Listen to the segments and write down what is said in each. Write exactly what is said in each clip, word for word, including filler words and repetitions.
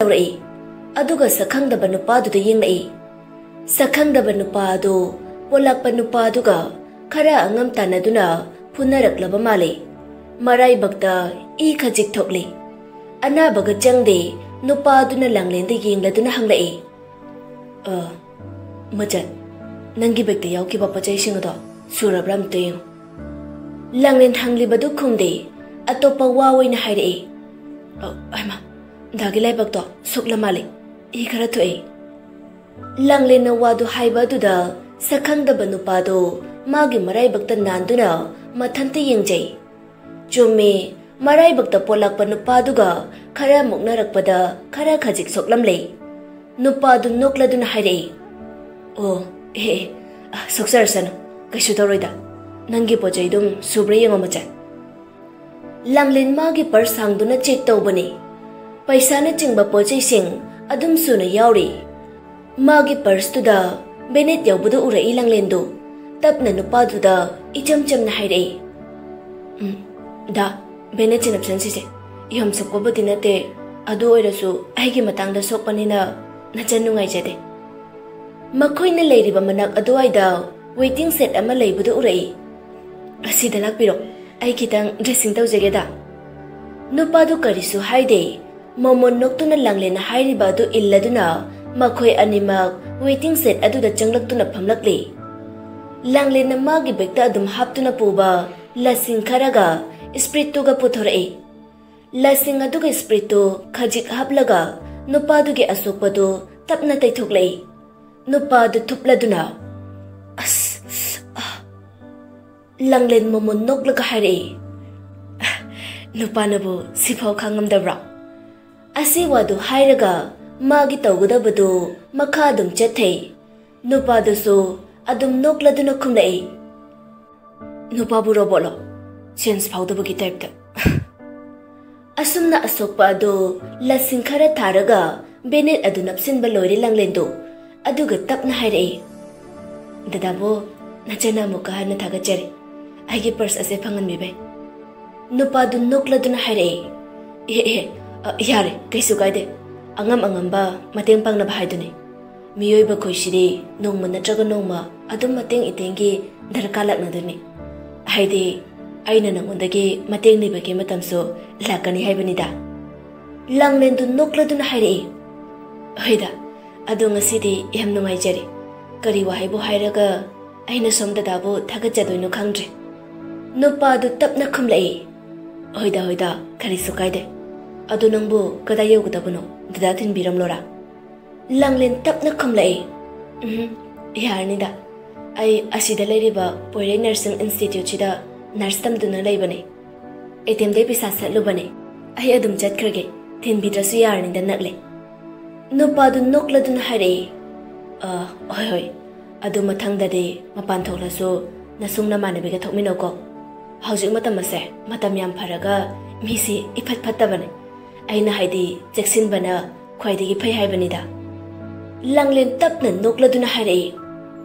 ꯊꯣꯛꯂꯛꯏ꯫ ꯑꯗꯨꯒ ꯁꯛꯈꯪꯗꯕ ꯅꯨꯄꯥꯗꯨꯗ ꯌꯦꯡꯂꯛꯏ꯫ ꯁꯛꯈꯪꯗꯕ ꯅꯨꯄꯥ ꯑꯗꯨ ꯄꯣꯂꯥꯛꯄ ꯅꯨꯄꯥꯗꯨꯒ ꯈꯔ ꯑꯉꯝ ꯇꯥꯟꯅꯗꯨꯅ ꯐꯨꯅꯔꯛꯂꯕ ꯃꯥꯜꯂꯤ꯫ ꯃꯔꯥꯏꯕꯛꯇ ꯏ ꯈꯖꯤꯛ ꯊꯣꯛꯂꯤ꯫ ꯑꯅꯥꯕꯒ ꯆꯪꯗꯦ꯫ ꯅꯨꯄꯥꯗꯨꯅ ꯂꯥꯡꯂꯦꯟꯗ ꯌꯦꯡꯂꯗꯨꯅ ꯍꯪꯂꯛꯏ, "ꯑ, ꯃꯆꯟ, ꯅꯪꯒꯤ ꯕꯦꯒꯇ ꯌꯥꯎꯈꯤꯕ ꯄꯣꯠ ꯆꯩꯁꯤꯡ ꯑꯗꯣ ꯁꯨꯔꯕ꯭ꯔꯥ ꯑꯝꯇ ꯌꯦꯡꯉꯨ"꯫ ꯂꯥꯡꯂꯦꯟ ꯍꯪꯂꯤꯕꯗꯨ ꯈꯨꯝꯗꯦ꯫ ꯑꯇꯣꯞꯄ ꯋꯥ ꯑꯣꯏꯅ ꯍꯥꯏꯔꯛꯏ, "ꯑ, ꯍꯩꯃꯥ, ꯗꯥꯒꯤ ꯂꯥꯏꯕꯛꯇꯣ ꯁꯣꯛꯂ ꯃꯥꯜꯂꯦ꯫ ꯏ ꯈꯔ ꯊꯣꯛꯑꯦ"꯫ ꯂꯥꯡꯂꯦꯟꯅ ꯋꯥꯗꯨ ꯍꯥꯏꯕ ꯑꯗꯨꯗ ꯁꯛꯈꯪꯗꯕ ꯅꯨꯄꯥꯗꯨ ꯃꯥꯒꯤ ꯃꯔꯥꯏꯕꯛꯇ ꯅꯥꯟꯗꯨꯅ ꯃꯊꯟꯇ ꯌꯦꯡꯖꯩ꯫ ꯆꯨꯝꯃꯤ, ꯃꯔꯥꯏꯕꯛꯇ ꯄꯣꯛꯂꯛꯄ ꯅꯨꯄꯥꯗꯨꯒ ꯈꯔ ꯃꯨꯛꯅꯔꯛꯄꯗ ꯈꯔ ꯈꯖꯤꯛ ꯁꯣꯛꯂꯝꯂꯦ꯫ ꯅꯨꯄꯥꯗꯨ ꯅꯣꯛꯂꯗꯨꯅ ꯍꯥꯏꯔꯛꯏ, "ꯑꯣ, ꯑꯦ, ꯑꯦ, ꯑ, ꯁꯣꯛꯆꯔꯁꯅꯨ, ꯀꯩꯁꯨ ꯇꯧꯔꯣꯏꯗ꯫ ꯅꯪꯒꯤ ꯄꯣꯠ ꯆꯩꯗꯨꯝ ꯁꯨꯕ꯭ꯔꯥ ꯌꯦꯡꯉꯣ, ꯃꯆꯟ"꯫ ꯂꯥꯡꯂꯦꯟ ꯃꯥꯒꯤ ꯄꯔꯁ ꯍꯥꯡꯗꯨꯅ ꯆꯦꯛ ꯇꯧꯕꯅꯤ꯫ ꯄꯩꯁꯥꯅꯆꯤꯡꯕ ꯄꯣꯠ ꯆꯩꯁꯤꯡ ꯑꯗꯨꯝ ꯁꯨꯅ ꯌꯥꯎꯔꯤ꯫ ꯃꯥꯒꯤ ꯄꯔꯁꯇꯨꯗ ꯕꯦꯅꯦꯠ ꯌꯥꯎꯕꯗꯨ ꯎꯔꯛꯏ ꯂꯥꯡꯂꯦꯟꯗꯨ꯫ ꯇꯞꯅ ꯅꯨꯄꯥꯗꯨꯗ ꯏꯆꯝ ꯆꯝꯅ ꯍꯥꯏꯔꯛꯏ, "ꯎꯝ, ꯗꯥ, ꯕꯦꯅꯦꯠꯁꯦ ꯅꯞꯁꯟꯁꯤꯁꯦ꯫ ꯌꯥꯝ ꯁꯣꯛꯄꯕꯨꯗꯤ ꯅꯠꯇꯦ, ꯑꯗꯨ ꯑꯣꯏꯔꯁꯨ ꯑꯩꯒꯤ ꯃꯇꯥꯡꯗ ꯁꯣꯛꯄꯅꯤꯅ ꯅꯆꯟ ꯅꯨꯡꯉꯥꯏꯖꯗꯦ"꯫ ꯃꯈꯣꯏꯅ ꯂꯩꯔꯤꯕ ꯃꯅꯥꯛ ꯑꯗꯨꯋꯥꯏꯗ ꯋꯦꯇꯤꯡ ꯁꯦꯠ ꯑꯃ ꯂꯩꯕꯗꯨ ꯎꯔꯛꯏ꯫ "ꯑꯁꯤꯗ ꯂꯥꯛꯄꯤꯔꯣ, ꯑꯩ ꯈꯤꯇꯪ ꯗ꯭ꯔꯦꯁꯤꯡ ꯇꯧꯖꯒꯦꯗ"꯫ ꯅꯨꯄꯥꯗꯨ ꯀꯔꯤꯁꯨ ꯍꯥꯏꯗꯦ꯫ ꯃꯣꯃꯣꯟ ꯅꯣꯛꯇꯨꯅ ꯂꯥꯡꯂꯦꯟꯅ ꯍꯥꯏꯔꯤꯕ ꯑꯗꯨ ꯏꯜꯂꯗꯨꯅ ꯃꯈꯣꯏ ꯑꯅꯤꯃꯛ ꯋꯦꯇꯤꯡ ꯁꯦꯠ ꯑꯗꯨꯗ ꯆꯪꯂꯛꯇꯨꯅ ꯐꯝꯂꯛꯂꯤ꯫ ꯂꯥꯡꯂꯦꯟꯅ ꯃꯥꯒꯤ ꯕꯦꯒꯇ ꯑꯗꯨꯝ ꯍꯥꯞꯇꯨꯅ ꯄꯨꯕ ꯂꯁꯤꯡ ꯈꯔꯒ ꯁ꯭ꯄ꯭ꯔꯤꯠꯇꯨꯒ ꯄꯨꯊꯣꯔꯛꯏ꯫ ꯂꯁꯤꯡ ꯑꯗꯨꯒ ꯁ꯭ꯄ꯭ꯔꯤꯠꯇꯨ ꯈꯖꯤꯛ ꯍꯥꯞꯂꯒ ꯅꯨꯄꯥꯗꯨꯒꯤ ꯑꯁꯣꯛꯄꯗꯨ ꯇꯞꯅ ꯇꯩꯊꯣꯛꯂꯛꯏ꯫ ꯅꯨꯄꯥꯗꯨ ꯊꯨꯞꯂꯗꯨꯅ, "ꯑꯁ, ꯑ"꯫ ꯂꯥꯡꯂꯦꯟ ꯃꯃꯣꯟ ꯅꯣꯛꯂꯒ ꯍꯥꯏꯔꯛꯏ, "ꯅꯨꯄꯥꯅꯕꯨ ꯁꯤꯐꯥꯎ ꯈꯥꯡꯉꯝꯗꯕ꯭ꯔꯣ?" ꯑꯁꯤ ꯋꯥꯗꯨ ꯍꯥꯏꯔꯒ ꯃꯥꯒꯤ ꯇꯧꯒꯗꯕꯗꯨ ꯃꯈꯥ ꯑꯗꯨꯝ ꯆꯠꯊꯩ꯫ ꯅꯨꯄꯥꯗꯨꯁꯨ ꯑꯗꯨꯝ ꯅꯣꯛꯂꯗꯨꯅ ꯈꯨꯝꯂꯛꯏ, "ꯅꯨꯄꯥꯕꯨ ꯔꯣꯕꯣꯠꯂꯣ? ꯁꯦꯟꯁ ꯐꯥꯎꯗꯕꯒꯤ ꯇꯥꯏꯞꯇ"꯫ ꯑꯁꯨꯝꯅ ꯑꯁꯣꯛꯄ ꯑꯗꯨ ꯂꯁꯤꯡ ꯈꯔ ꯊꯥꯔꯒ ꯕꯦꯅꯦꯠ ꯑꯗꯨ ꯅꯞꯁꯤꯟꯕ ꯂꯣꯏꯔꯦ ꯂꯥꯡꯂꯦꯟꯗꯨ꯫ ꯑꯗꯨꯒ ꯇꯞꯅ ꯍꯥꯏꯔꯛꯏ, "ꯗꯗꯥꯕꯨ ꯅꯆꯟꯅ ꯑꯃꯨꯛꯀ ꯍꯟꯅ ꯊꯥꯒꯠꯆꯔꯤ, ꯑꯩꯒꯤ ꯄꯔꯁ ꯑꯁꯦ ꯐꯪꯍꯟꯕꯤꯕꯩ"꯫ ꯅꯨꯄꯥꯗꯨ ꯅꯣꯛꯂꯗꯨꯅ ꯍꯥꯏꯔꯛꯏ, "ꯑꯦ, ꯑꯦ, ꯑ, ꯌꯥꯔꯦ, ꯀꯩꯁꯨ ꯀꯥꯏꯗꯦ꯫ ꯑꯉꯝ ꯑꯉꯝꯕ ꯃꯇꯦꯡ ꯄꯥꯡꯅꯕ ꯍꯥꯏꯗꯨꯅꯤ꯫ ꯃꯤꯑꯣꯏꯕ ꯑꯩꯈꯣꯏꯁꯤꯗꯤ ꯅꯣꯡꯃ ꯅꯠꯇ꯭ꯔꯒ ꯅꯣꯡꯃ ꯑꯗꯨꯝ ꯃꯇꯦꯡ ꯏꯇꯦꯡꯒꯤ ꯗꯔꯀꯥꯔ ꯂꯥꯛꯅꯗꯣꯏꯅꯤ꯫ ꯍꯥꯏꯗꯤ, ꯑꯩꯅ ꯅꯉꯣꯟꯗꯒꯤ ꯃꯇꯦꯡ ꯅꯤꯕꯒꯤ ꯃꯇꯝꯁꯨ ꯂꯥꯛꯀꯅꯤ ꯍꯥꯏꯕꯅꯤꯗ꯫ ꯂꯥꯡꯂꯦꯟꯗꯨ ꯅꯣꯛꯂꯗꯨꯅ ꯍꯥꯏꯔꯛꯏ, "ꯍꯣꯏꯗ, ꯑꯗꯣ ꯉꯁꯤꯗꯤ ꯌꯥꯝ ꯅꯨꯡꯉꯥꯏꯖꯔꯦ꯫ ꯀꯔꯤ ꯋꯥꯍꯩꯕꯨ ꯍꯥꯏꯔꯒ ꯑꯩꯅ ꯁꯣꯝ ꯗꯗꯥꯕꯨ ꯊꯥꯒꯠꯆꯗꯣꯏꯅꯣ ꯈꯪꯗ꯭ꯔꯦ"꯫ ꯅꯨꯄꯥꯗꯨ ꯇꯞꯅ ꯈꯨꯝꯂꯛꯏ, "ꯍꯣꯏꯗ, ꯍꯣꯏꯗ, ꯀꯔꯤꯁꯨ ꯀꯥꯏꯗꯦ꯫ ꯑꯗꯣ ꯅꯪꯕꯨ ꯀꯗꯥꯏ ꯌꯧꯒꯗꯕꯅꯣ? ꯗꯗꯥ ꯊꯤꯟꯕꯤꯔꯝꯂꯣꯔꯥ?" ꯂꯥꯡꯂꯦꯟ ꯇꯞꯅ ꯈꯨꯝꯂꯛꯏ, "ꯎꯝ, ꯌꯥꯔꯅꯤꯗ꯫ ꯑꯩ ꯑꯁꯤꯗ ꯂꯩꯔꯤꯕ ꯄꯣꯏꯔꯩ ꯅꯔꯁꯤꯡ ꯏꯟꯁꯇꯤꯇ꯭ꯌꯨꯠꯁꯤꯗ ꯅꯔꯁ ꯇꯝꯗꯨꯅ ꯂꯩꯕꯅꯦ꯫ ꯑꯦ ꯇꯤ ꯑꯦꯝꯗꯩ ꯄꯩꯁꯥ ꯁꯠꯂꯨꯕꯅꯦ꯫ ꯑꯩ ꯑꯗꯨꯝ ꯆꯠꯈ꯭ꯔꯒꯦ꯫ ꯊꯤꯟꯕꯤꯗ꯭ꯔꯁꯨ ꯌꯥꯔꯅꯤꯗ, ꯅꯛꯂꯦ"꯫ ꯅꯨꯄꯥꯗꯨ ꯅꯣꯛꯂꯗꯨꯅ ꯍꯥꯏꯔꯛꯏ, "ꯑ, ꯍꯣꯏ, ꯍꯣꯏ꯫ ꯑꯗꯨ ꯃꯊꯪꯗꯗꯤ ꯃꯄꯥꯟ ꯊꯣꯛꯂꯁꯨ ꯅꯁꯨꯡ ꯅꯃꯥꯟꯅꯕꯤꯒ ꯊꯣꯛꯃꯤꯟꯅꯧꯀꯣ꯫ ꯍꯧꯖꯤꯛ ꯃꯇꯝ ꯑꯁꯦ ꯃꯇꯝ ꯌꯥꯝ ꯐꯔꯒ ꯃꯤꯁꯤ ꯏꯐꯠ ꯐꯠꯇꯕꯅꯦ꯫ ꯑꯩꯅ ꯍꯥꯏꯗꯤ, ꯆꯦꯛꯁꯤꯟꯕꯅ ꯈ꯭ꯋꯥꯏꯗꯒꯤ ꯐꯩ ꯍꯥꯏꯕꯅꯤꯗ"꯫ ꯂꯥꯡꯂꯦꯟ ꯇꯞꯅ ꯅꯣꯛꯂꯗꯨꯅ ꯍꯥꯏꯔꯛꯏ,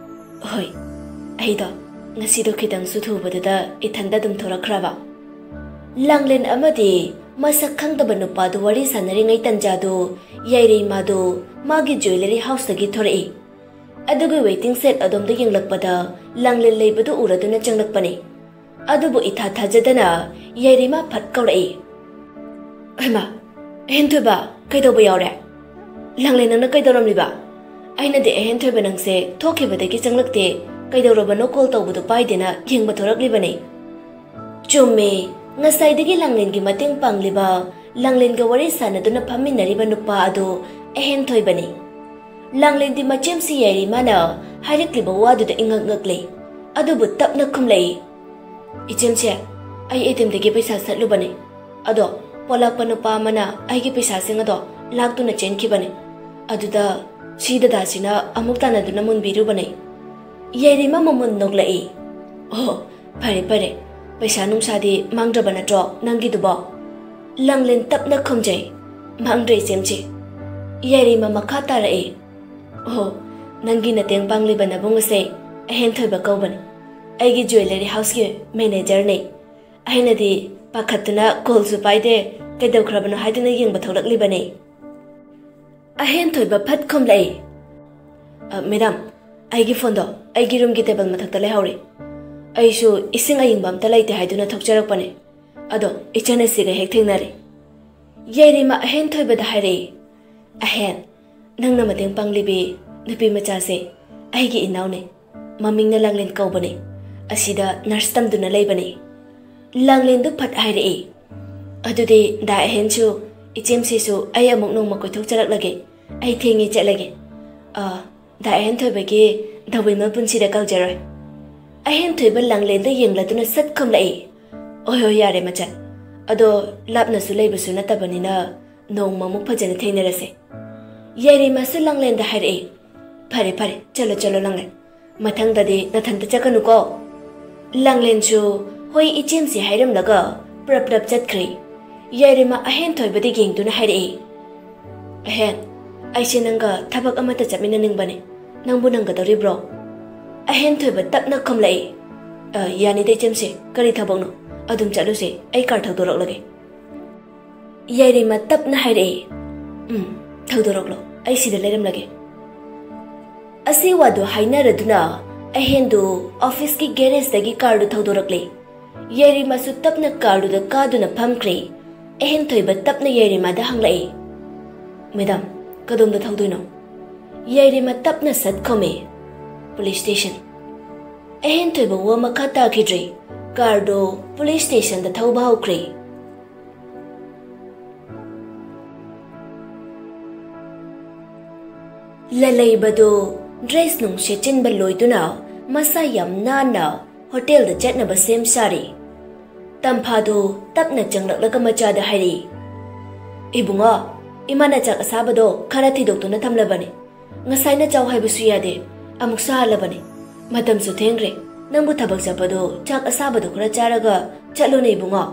"ꯍꯣꯏ, ꯑꯩꯗꯣ ꯉꯁꯤꯗꯣ ꯈꯤꯇꯪꯁꯨ ꯊꯨꯕꯗꯨꯗ ꯏꯊꯟꯗ ꯑꯗꯨꯝ ꯊꯣꯔꯛꯈ꯭ꯔꯕ"꯫ ꯂꯥꯡꯂꯦꯟ ꯑꯃꯗꯤ ꯃꯁꯛ ꯈꯪꯗꯕ ꯅꯨꯄꯥꯗꯨ ꯋꯥꯔꯤ ꯁꯥꯟꯅꯔꯤꯉꯩ ꯇꯟꯖꯥꯗꯨ ꯌꯥꯏꯔꯩꯃꯥꯗꯨ ꯃꯥꯒꯤ ꯖ꯭ꯋꯦꯂꯔꯤ ꯍꯥꯎꯁꯇꯒꯤ ꯊꯣꯔꯛꯏ꯫ ꯑꯗꯨꯒꯤ ꯋꯦꯇꯤꯡ ꯁꯦꯠ ꯑꯗꯣꯝꯗ ꯌꯦꯡꯂꯛꯄꯗ ꯂꯥꯡꯂꯦꯟ ꯂꯩꯕꯗꯨ ꯎꯔꯗꯨꯅ ꯆꯪꯂꯛꯄꯅꯤ꯫ ꯑꯗꯨꯕꯨ ꯏꯊꯥ ꯊꯥꯖꯗꯅ ꯌꯥꯏꯔꯩꯃꯥ ꯐꯠ ꯀꯧꯔꯛꯏ, "ꯍꯩꯃꯥ, ꯑꯍꯦꯟꯊꯣꯏꯕ, ꯀꯩꯗꯧꯕ ꯌꯥꯎꯔꯦ? ꯂꯥꯡꯂꯦꯟ, ꯅꯪꯅ ꯀꯩꯗꯧꯔꯝꯂꯤꯕ? ꯑꯩꯅꯗꯤ ꯑꯍꯦꯟꯊꯣꯏꯕ ꯅꯪꯁꯦ ꯊꯣꯛꯈꯤꯕꯗꯒꯤ ꯆꯪꯂꯛꯇꯦ, ꯀꯩꯗꯧꯔꯕꯅꯣ ꯀꯣꯜ ꯇꯧꯕꯗꯨ ꯄꯥꯏꯗꯦꯅ ꯌꯦꯡꯕ ꯊꯣꯔꯛꯂꯤꯕꯅꯤ"꯫ ꯆꯨꯝꯃꯤ, ꯉꯁꯥꯏꯗꯒꯤ ꯂꯥꯡꯂꯦꯟꯒꯤ ꯃꯇꯦꯡ ꯄꯥꯡꯂꯤꯕ, ꯂꯥꯡꯂꯦꯟꯒ ꯋꯥꯔꯤ ꯁꯥꯟꯅꯗꯨꯅ ꯐꯝꯃꯤꯟꯅꯔꯤꯕ ꯅꯨꯄꯥ ꯑꯗꯨ ꯑꯍꯦꯟꯊꯣꯏꯕꯅꯤ꯫ ꯂꯥꯡꯂꯦꯟꯗꯤ ꯃꯆꯦꯝꯁꯤ ꯌꯥꯏꯔꯩꯃꯥꯅ ꯍꯥꯏꯔꯛꯂꯤꯕ ꯋꯥꯗꯨꯗ ꯏꯉꯛ ꯉꯛꯂꯦ꯫ ꯑꯗꯨꯕꯨ ꯇꯞꯅ ꯈꯨꯝꯂꯛꯏ, "ꯏꯆꯦꯝꯁꯦ, ꯑꯩ ꯑꯦ ꯇꯤ ꯑꯦꯝꯗꯒꯤ ꯄꯩꯁꯥ ꯁꯠꯂꯨꯕꯅꯦ꯫ ꯑꯗꯣ ꯄꯣꯂꯥꯛꯄ ꯅꯨꯄꯥ ꯑꯃꯅ ꯑꯩꯒꯤ ꯄꯩꯁꯥꯁꯤꯡ ꯑꯗꯣ ꯂꯥꯛꯇꯨꯅ ꯆꯦꯟꯈꯤꯕꯅꯦ꯫ ꯑꯗꯨꯗ ꯁꯤ ꯗꯗꯥꯁꯤꯅ ꯑꯃꯨꯛ ꯇꯥꯟꯅꯗꯨꯅ ꯃꯨꯟꯕꯤꯔꯨꯕꯅꯦ"꯫ ꯌꯥꯏꯔꯩꯃꯥ ꯃꯃꯨꯟ ꯅꯣꯛꯂꯛꯏ꯫ "ꯑꯣ, ꯐꯔꯦ ꯐꯔꯦ, ꯄꯩꯁꯥ ꯅꯨꯡꯁꯥꯗꯤ ꯃꯥꯡꯗ꯭ꯔꯕ ꯅꯠꯇ꯭ꯔꯣ ꯅꯪꯒꯤꯗꯨꯕꯣ?" ꯂꯥꯡꯂꯦꯟ ꯇꯞꯅ ꯈꯨꯝꯖꯩ, "ꯃꯥꯡꯗ꯭ꯔꯦ ꯏꯆꯦꯝꯆꯦ"꯫ ꯌꯥꯏꯔꯩꯃꯥ ꯃꯈꯥ ꯇꯥꯔꯛꯏ, "ꯑꯣ, ꯅꯪꯒꯤ ꯃꯇꯦꯡ ꯄꯥꯡꯂꯤꯕ ꯅꯕꯨꯡ ꯑꯁꯦ ꯑꯍꯦꯟꯊꯣꯏꯕ ꯀꯧꯕꯅꯤ꯫ ꯑꯩꯒꯤ ꯖ꯭ꯋꯦꯂꯔꯤ ꯍꯥꯎꯁꯀꯤ ꯃꯦꯅꯦꯖꯔꯅꯤ꯫ ꯑꯩꯅꯗꯤ ꯄꯥꯈꯠꯇꯨꯅ ꯀꯣꯜꯁꯨ ꯄꯥꯏꯗꯦ, ꯀꯩꯗꯧꯈ꯭ꯔꯕꯅꯣ ꯍꯥꯏꯗꯨꯅ ꯌꯦꯡꯕ ꯊꯣꯛꯂꯛꯂꯤꯕꯅꯤ"꯫ ꯑꯍꯦꯟ ꯊꯣꯏꯕ ꯐꯠ ꯈꯨꯝꯂꯛꯏ꯫ "ꯑ, ꯃꯦꯗꯥꯝ, ꯑꯩꯒꯤ ꯐꯣꯟꯗꯣ ꯑꯩꯒꯤ ꯔꯨꯝꯒꯤ ꯇꯦꯕꯜ ꯃꯊꯛꯇ ꯂꯩꯍꯧꯔꯤ꯫ ꯑꯩꯁꯨ ꯏꯁꯤꯡ ꯑꯏꯪꯕ ꯑꯝꯇ ꯂꯩꯇꯦ ꯍꯥꯏꯗꯨꯅ ꯊꯣꯛꯆꯔꯛꯄꯅꯦ꯫ ꯑꯗꯣ ꯏꯆꯟ ꯑꯁꯤꯒ ꯍꯦꯛ ꯊꯦꯡꯅꯔꯦ꯫" ꯌꯥꯏꯔꯤꯃ ꯑꯍꯦꯟ ꯊꯣꯏꯕꯗ ꯍꯥꯏꯔꯛꯏ, "ꯑꯍꯦꯟ, ꯅꯪꯅ ꯃꯇꯦꯡ ꯄꯥꯡꯂꯤꯕꯤ ꯅꯨꯄꯤ ꯃꯆꯥꯁꯦ ꯑꯩꯒꯤ ꯏꯅꯥꯎꯅꯦ꯫ ꯃꯃꯤꯡꯅ ꯂꯥꯡꯂꯦꯟ ꯀꯧꯕꯅꯦ꯫ ꯑꯁꯤꯗ ꯅꯔꯁ ꯇꯝꯗꯨꯅ ꯂꯩꯕꯅꯦ꯫" ꯂꯥꯡꯂꯦꯟꯗꯨ ꯐꯠ ꯍꯥꯏꯔꯛꯏ, "ꯑꯗꯨꯗꯤ ꯗꯥ ꯑꯍꯦꯟꯁꯨ, ꯏꯆꯦꯝꯁꯤꯁꯨ ꯑꯩ ꯑꯃꯨꯛ ꯅꯣꯡꯃ ꯀꯣꯏꯊꯣꯛꯆꯔꯛꯂꯒꯦ꯫ ꯑꯩ ꯊꯦꯡꯉꯦ, ꯆꯠꯂꯒꯦ꯫ ꯑꯥ, ꯗꯥ ꯑꯍꯦꯟ ꯊꯣꯏꯕꯒꯤ ꯗꯧꯕꯤꯃꯜ ꯄꯨꯟꯁꯤꯗ ꯀꯜꯖꯔꯣꯏ꯫" ꯑꯍꯦꯟ ꯊꯣꯏꯕ ꯂꯥꯡꯂꯦꯟꯗ ꯌꯦꯡꯂꯗꯨꯅ ꯁꯠ ꯈꯨꯝꯂꯛꯏ, "ꯍꯣꯏ, ꯍꯣꯏ, ꯌꯥꯔꯦ ꯃꯆꯟ꯫ ꯑꯗꯣ ꯂꯥꯞꯅꯁꯨ ꯂꯩꯕꯁꯨ ꯅꯠꯇꯕꯅꯤꯅ ꯅꯣꯡꯃ ꯑꯃꯨꯛ ꯐꯖꯅ ꯊꯦꯡꯅꯔꯁꯦ꯫" ꯌꯥꯏꯔꯤꯃꯁꯨ ꯂꯥꯡꯂꯦꯟꯗ ꯍꯥꯏꯔꯛꯏ, "ꯐꯔꯦ, ꯐꯔꯦ, ꯆꯠꯂꯣ, ꯆꯠꯂꯣ, ꯂꯥꯡꯂꯦꯟ꯫ ꯃꯊꯪꯗꯗꯤ ꯅꯊꯟꯇ ꯆꯠꯀꯅꯨꯀꯣ꯫" ꯂꯥꯡꯂꯦꯟꯁꯨ "ꯍꯣꯏ ꯏꯆꯦꯝꯁꯤ" ꯍꯥꯏꯔꯝꯂꯒ ꯄ꯭ꯔꯞ ꯄ꯭ꯔꯞ ꯆꯠꯈ꯭ꯔꯦ꯫ ꯌꯥꯏꯔꯤꯃ ꯑꯍꯦꯟ ꯊꯣꯏꯕꯗ ꯌꯦꯡꯗꯨꯅ ꯍꯥꯏꯔꯛꯏ, "ꯑꯍꯦꯟ, ꯑꯩꯁꯦ ꯅꯪꯒ ꯊꯕꯛ ꯑꯃꯠꯇ ꯆꯠꯃꯤꯟꯅꯅꯤꯡꯕꯅꯦ꯫ ꯅꯪꯕꯨ ꯅꯪꯒꯗꯧꯔꯤꯕ꯭ꯔꯣ?" ꯑꯍꯦꯟ ꯊꯣꯏꯕ ꯇꯞꯅ ꯈꯨꯝꯂꯛꯏ, "ꯑ, ꯌꯥꯅꯤꯗ ꯏꯆꯦꯝꯁꯤ, ꯀꯔꯤ ꯊꯕꯛꯅꯣ? ꯑꯗꯨꯝ ꯆꯠꯂꯨꯁꯦ, ꯑꯩ ꯀꯥꯔ ꯊꯧꯗꯣꯔꯛꯂꯒꯦ꯫" ꯌꯥꯏꯔꯤꯃ ꯇꯞꯅ ꯍꯥꯏꯔꯛꯏ, "ꯎꯝ, ꯊꯧꯗꯣꯔꯛꯂꯣ, ꯑꯩ ꯁꯤꯗ ꯂꯩꯔꯝꯂꯒꯦ꯫" ꯑꯁꯤ ꯋꯥꯗꯨ ꯍꯥꯏꯅꯔꯗꯨꯅ ꯑꯍꯦꯟꯗꯨ ꯑꯣꯐꯤꯁꯀꯤ ꯒꯦꯔꯦꯖꯇꯒꯤ ꯀꯥꯔꯗꯨ ꯊꯧꯗꯣꯔꯛꯂꯦ꯫ ꯌꯥꯏꯔꯤꯃꯁꯨ ꯇꯞꯅ ꯀꯥꯔꯗꯨꯗ ꯀꯥꯗꯨꯅ ꯐꯝꯈ꯭ꯔꯦ꯫ ꯑꯍꯦꯟ ꯊꯣꯏꯕ ꯇꯞꯅ ꯌꯥꯏꯔꯤꯃꯗ ꯍꯪꯂꯛꯏ, "ꯃꯦꯗꯥꯝ, ꯀꯗꯣꯝꯗ ꯊꯧꯗꯣꯏꯅꯣ?" ꯌꯥꯏꯔꯤꯃ ꯇꯞꯅ ꯁꯠ ꯈꯨꯝꯃꯤ, "ꯄꯨꯂꯤꯁ ꯁ꯭ꯇꯦꯁꯟ꯫" ꯑꯍꯦꯟ ꯊꯣꯏꯕ ꯋꯥ ꯃꯈꯥ ꯇꯥꯈꯤꯗ꯭ꯔꯦ꯫ ꯀꯥꯔꯗꯨ ꯄꯨꯂꯤꯁ ꯁ꯭ꯇꯦꯁꯟꯗ ꯊꯧꯕ ꯍꯧꯈ꯭ꯔꯦ꯫ ꯂꯂꯩꯕꯗꯨ ꯗ꯭ꯔꯦꯁ ꯅꯨꯡ ꯁꯦꯠꯆꯤꯟꯕ ꯂꯣꯏꯗꯨꯅ ꯃꯁꯥ ꯌꯥꯝ ꯅꯥꯟꯅ ꯍꯣꯇꯦꯜꯗ ꯆꯠꯅꯕ ꯁꯦꯝ ꯁꯥꯔꯤ꯫ ꯇꯝꯐꯥꯗꯨ ꯇꯞꯅ ꯆꯪꯂꯛꯂꯒ ꯃꯆꯥꯗ ꯍꯥꯏꯔꯛꯏ, "ꯏꯕꯨꯡꯉꯣ, ꯏꯃꯥꯅ ꯆꯥꯛ ꯑꯁꯥꯕꯗꯣ ꯈꯔ ꯊꯤꯗꯣꯛꯇꯨꯅ ꯊꯝꯂꯕꯅꯤ꯫ ꯉꯁꯥꯏꯅ ꯆꯥꯎ ꯍꯥꯏꯕꯁꯨ ꯌꯥꯗꯦ, ꯑꯃꯨꯛ ꯁꯥꯍꯜꯂꯕꯅꯤ꯫ ꯃꯇꯝꯁꯨ ꯊꯦꯡꯈ꯭ꯔꯦ꯫ ꯅꯪꯕꯨ ꯊꯕꯛ ꯆꯠꯄꯗꯣ ꯆꯥꯛ ꯑꯁꯥꯕꯗꯣ ꯈꯔ ꯆꯥꯔꯒ ꯆꯠꯂꯨꯅꯦ ꯏꯕꯨꯡꯉꯣ꯫"